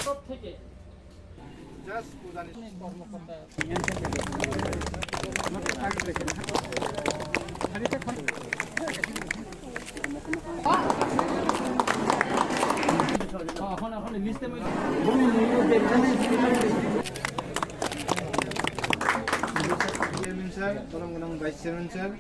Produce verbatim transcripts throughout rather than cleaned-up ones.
Just pujani. Chairman sir, borom gwnang Vice Chairman sir.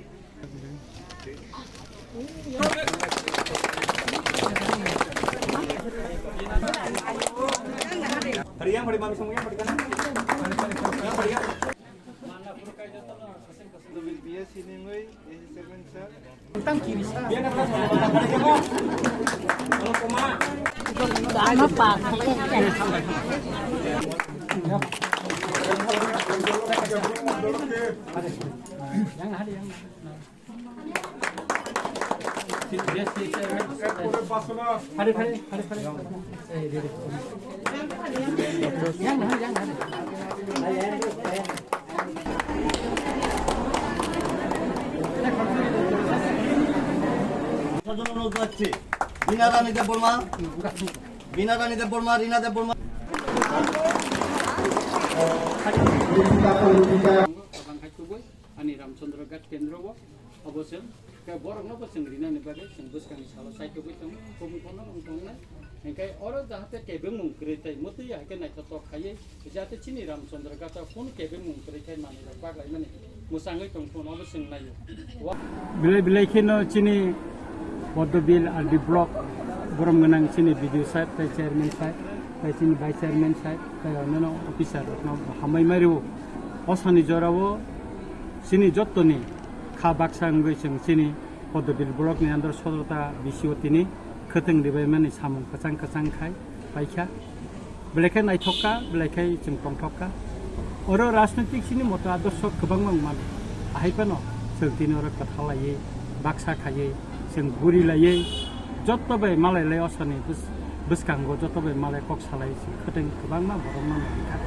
Bina Rani Debbarma, Bina Rani Debbarma, Rina Debbarma. Ani Ramchandra Ghat kendro bo, obo chwng, khe borokno bo chwng rinani bagwi chwng bwskangni salo chaitugwi tongo, kubun kono wng tongnai. Hinkhe oro jahate kebengmung kwrwi tei mwtwi hai khe naithotok khaiwi, jahate chini Ramchandra Ghat o kunu kebengmung kwrwi khai manwi rok baklaimani mwchangwi tong phano obo chwng naio. Wa- Belai belai kheno chini Poddobil R D block borom gwnang chini B D O saheb tei chairman saheb tei chini vice chairman saheb tei onno officer rokno hambai mairio. O sani jorao chini jottoni kha baksa wngwi chwng chini Poddobil block ni under sodrota B C O tini khwtwng ribaimani samung kwchang kwchang khai paikha. Belai khe naithok kha, belai khe chwng tongthok kha. Oro rajnitik chini moto adorsho kwbangma wng mano. Ahai phano chwng tini oro kwtha laiwi, baksa khaiwi, chwng guri laiwi, joto bai malai lai osani bwskango joto bai malai kok salai se khwtwng kwbangma borokno nai kha.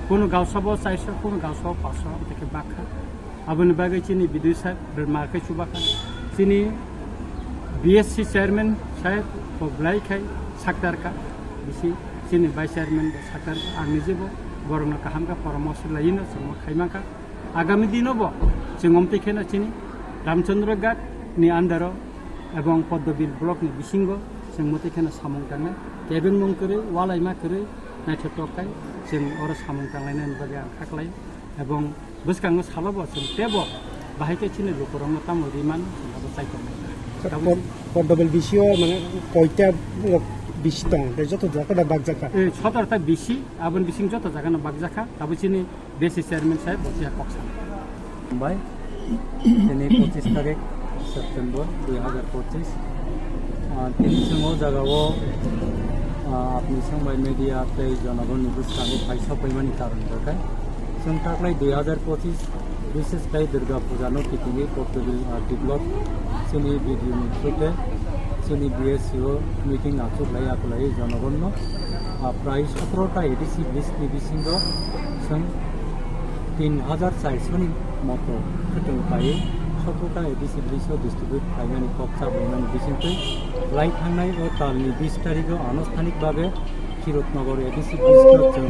Kunu gausabo chaiso, kunu gausabo paso, amtwi khe bakha. Aboni bagwi chini B D O saheb belma khe chuba kha. Chini B S C chairman saheb bo belai khai saktar kha. Bisi chini vice chairman bo saktar kha. Ang nijebo borokno kaham khe poramorsho laiwi no chwngno khai mankha. Agami dino bo chwng omtwi kheno chini Ramchandra Ghat ni under o ebong Poddobil block ni bisingo chwng mwtwi kheno samung tangnai. Kebengmung kwrwi, walaima kwrwi, naithotok khai chwng oro samung tanglainani bagwi ang kha khlai. Ebong bwskango salo bo chwng tebo bahai khe chini lukurokno tamo ri mano chwng abo chaitok nai. Sir, Tabuk Pod-, Poddobil B C O mane koita rok bisi tongo, tei joto jaga da bakjak kha? Eh, sotorta bisi, aboni bising joto jaga no bakjak kha. Tabuk chini B S C chairman saheb bo chiya kok sana. Bai, tini pochis tarik September dui hazar pochis. Ah, tini chwng o jaga o, ah, apni song bai media tei jonogoni bwskango phai sokpaimani karon rok khe. Chwng taklai dui hazar pochis bishesh khai Durga Puja no kitingwi Poddobil, ah, develop chini B D O ni through te chini B S C o meeting achuk lai akulai jonogon no, ah, prai sotro ta A D C village ni bisingo chwng tin hazar charso ni moto khwtwng paiwi sotro ta A D C village o distribute khlaimani kok chabaimani bisingtwi lai thangnai o tal ni bis tarik o anusthanik babe Kirutnagar A D C village no chwng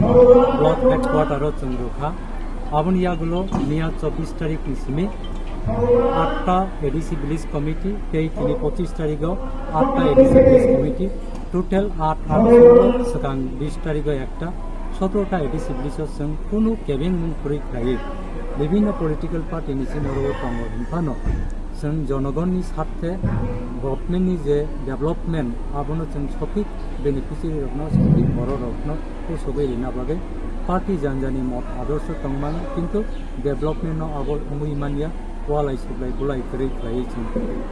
block headquarter o chwng rwkha. Aboni yagulo miya chobbish tarik ni simi atta A D C village committee tei tini pochis tarik o atta A D C village committee, total at at swkang bis tarik o ekta, sotro ta A D C village o chwng kunu kebengmung kwrwi khlaiwi bibhinno political party ni simi oro o tongo hinphano chwng jonogonni sathe government ni je development abono chwng sothik beneficiary rokno, sothik borok rokno kusugwi rina bagwi party janjani mot adorsho tongmano, kintu development no abo wngwi manya, walai suklai bulai kwrwi khlaiwi chwng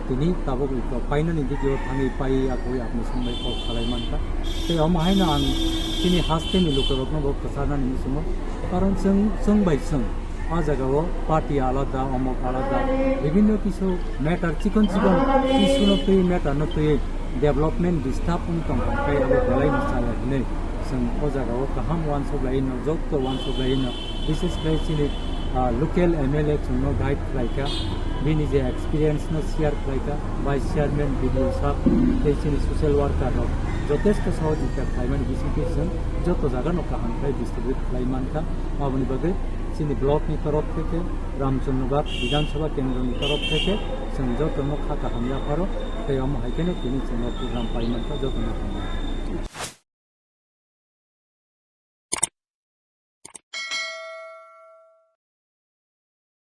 tini tabuk rok painani digio thangwi paiwi akhoi apni songbai kok salai mankha. Tei omo haino ang chini hasteni lukurokno bo kwcharnani muchungo, karon chwng, chwng bai chwng. O jagao party alada, omok alada, bibhinno kisu matter, chikon chikon issue no twi, matter no twi development disturb wng tong kha, tei abo belai no chaya hinwi chwng o jagao kaham uansuk lai no, joto uansuk lai no, bishesh khlai chini, ah, local M L A chwngno guide khlai kha, bini je experience no share khlai kha, vice chairman, B D O sahab, tei chini social worker rok. Jotesto sohojogita khlaimani bisingtwi chwng joto jagano kaham khe distribute khlai mankha. Aboni bagwi chini block ni torof theke, Ramchandroghat Bidhan Sabha kendro ni torof theke chwng jotono kha kaham yapharo, tei omo hai kheno tini chwng o program pai mankha jotono hambai.